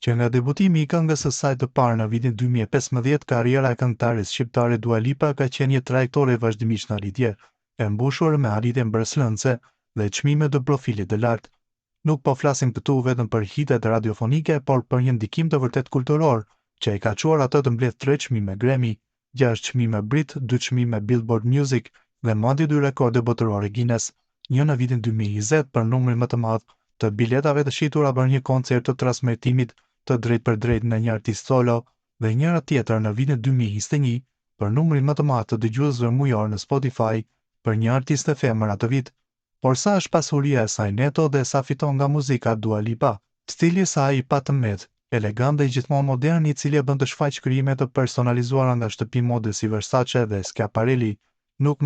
Që nga debutimi i këngës së saj të parë në vitin 2015, karriera e këngëtares shqiptare Dua Lipa ka qenë një trajektore vazhdimisht në rritje, e mbushur me arritje mbresëlënëse dhe çmime të profilit të lartë. Nuk po flasim këtu vetëm për hitet radiofonike, por për një ndikim të vërtetë kulturor, që e ka çuar atë të mbledhë tre çmime Grammy, gjashtë çmime Brit, dy çmime Billboard Music dhe madje dy rekorde botërore Guinness, një në vitin 2020 për numrin më të madh të biletave të shitura për një koncert të transmetimit të drejtpërdrejtë nga një artist solo dhe njëra tjetër në vitin 2021 për numrin më të madh të dëgjuesve mujor në Spotify për një artiste femër atë vit. Por sa është pasuria e saj neto dhe sa fiton nga muzika Dua Lipa? Stili i saj i patëmet, elegant dhe gjithmonë modern i cili e bën të shfaqë krijime të personalizuara nga shtëpi mode si Versace dhe Schiaparelli, nuk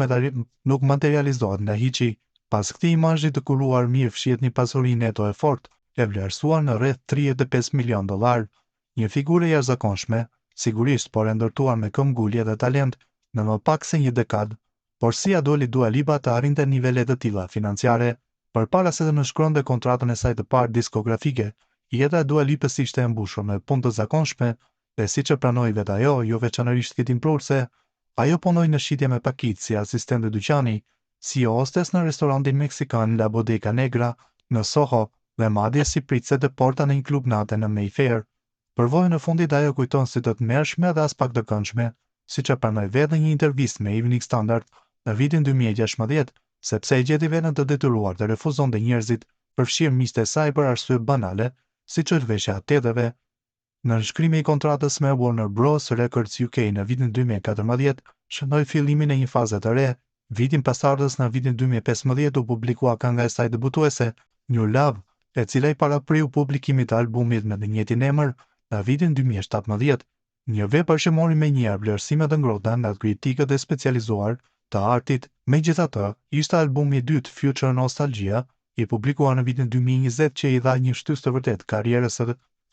nuk materializohet nga hiçi. Pas këtij imazhi të kuruar mirë fshihet një pasuri neto e fortë, e vlerësuar në rreth 35 milionë dollarë. Një figurë e jashtëzakonshme, sigurisht, por e ndërtuar me këmbgulje dhe talent në më pak se një dekadë. Por si ia doli Dua Lipa të arrinte nivele të tilla financiare? Përpara se të nënshkruante kontratën e saj të parë diskografike, jeta e Dua Lipës ishte e mbushur me punë të zakonshme dhe siç e pranoi vetë ajo, jo veçanërisht fitimprurëse. Ajo punoi në shitje me pakicë si asistente dyqani, si hostess në restorantin meksikan La Bodega Negra në Soho dhe madje si pritëse te porta në një klub nate në Mayfair. Përvojën e fundit ajo e kujton si të tmerrshme dhe aspak të këndshme, siç e pranoi vetë në një intervistë me Evening Standard në vitin 2016, sepse e gjeti veten të detyruar të refuzonte njerëzit, përfshirë miqtë e saj për arsye banale, siç është veshja e teteve. Nënshkrimi i kontratës me Warner Bros. Records UK në vitin 2014 shënoi fillimin e një faze të re. Vitin pasardhës në vitin 2015 u publikua kënga e saj debutuese, New Love, e cila i parapriu publikimit të albumit me të njëjtin emër në vitin 2017. Një vepër që mori menjëherë vlerësime të ngrohta nga kritikët e specializuar të artit. Megjithatë, ishte albumi i dytë Future Nostalgia, i publikuar në vitin 2020 që i dha një shtysë të vërtetë karrierës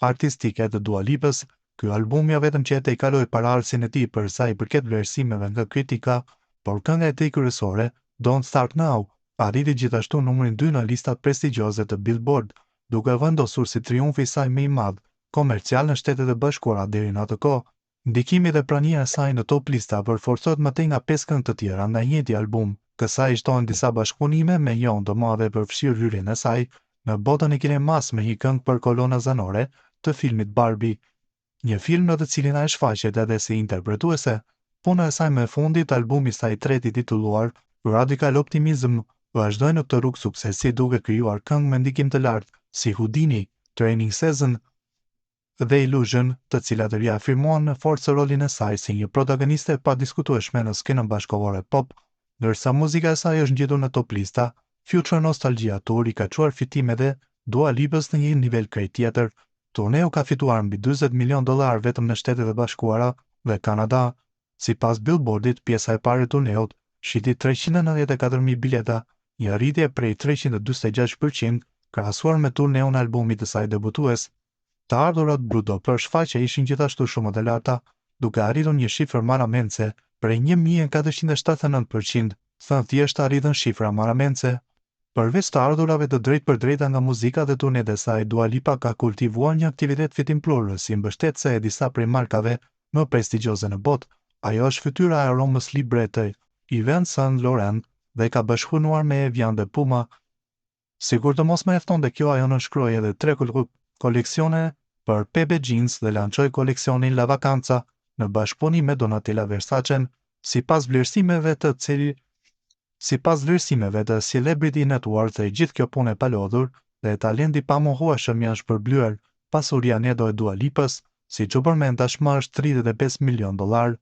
artistike të Dua Lipës. Ky album jo vetëm që e tejkaloi paraardhësin e tij për sa i përket vlerësimeve nga kritika, por kënga e tij kryesore, Don't Start Now, arriti gjithashtu numrin 2 në listat prestigjioze të Billboard, duke e vendosur si triumfi i saj më i madh komercial në Shtetet e Bashkuara deri në atë kohë. Ndikimi dhe prania e saj në top lista përforcohet më tej nga pesë këngë të tjera nga i njëjti album. Kësaj i shtohen disa bashkëpunime me njomë të madhe përfshirë hyrjen e saj në botën e kinemasë me një këngë për kolona zanore të filmit Barbie, një film në të cilin ajo shfaqet edhe si interpretuese. Puna e saj më e fundit, albumi i saj i tretë i titulluar Radical Optimism, vazhdoi në këtë rrugë suksesi duke krijuar këngë me ndikim të lartë si Houdini, Training Season dhe Illusion, të cilat riafirmuan me forcë rolin e saj si një protagoniste e padiskutueshme në skenën bashkëkohore pop. Ndërsa muzika e saj është ngjitur në top lista, Future Nostalgia Tour i ka çuar fitimet e Dua Lipës në një nivel krejt tjetër. Turneu ka fituar mbi 40 milion dollarë vetëm në Shtetet e Bashkuara dhe Kanada. Sipas Billboardit, pjesa e parë e turneut shiti 394.000 bileta, një rritje prej 346% krahasuar me turneun e albumit të saj debutues. Të ardhurat bruto për shfaqje ishin gjithashtu shumë të larta, duke arritur një shifër marramendëse prej 1479%, thënë thjesht arritën shifra marramendëse. Përveç të ardhurave të drejtpërdrejta nga muzika dhe turnetë e saj, Dua Lipa ka kultivuar një aktivitet fitimprurës si mbështetëse e disa prej markave më prestigjioze në botë. Ajo është fytyra e aromës Libre të Yves Saint Laurent dhe ka bashkëpunuar me Evian dhe Puma. Sikur të mos mjaftonte kjo, ajo nënshkroi edhe tre koleksione për Pepe Jeans dhe lançoi koleksionin La Vacanza në bashkëpunim me Donatella Versace-n. Sipas vlerësimeve të cili Sipas vlerësimeve të Celebrity Net Worth, e gjithë kjo punë e palodhur dhe talenti i pamohueshëm janë shpërblyer. Pasuria neto e Dua Lipës, siç u përmend tashmë është 35 milion dollar.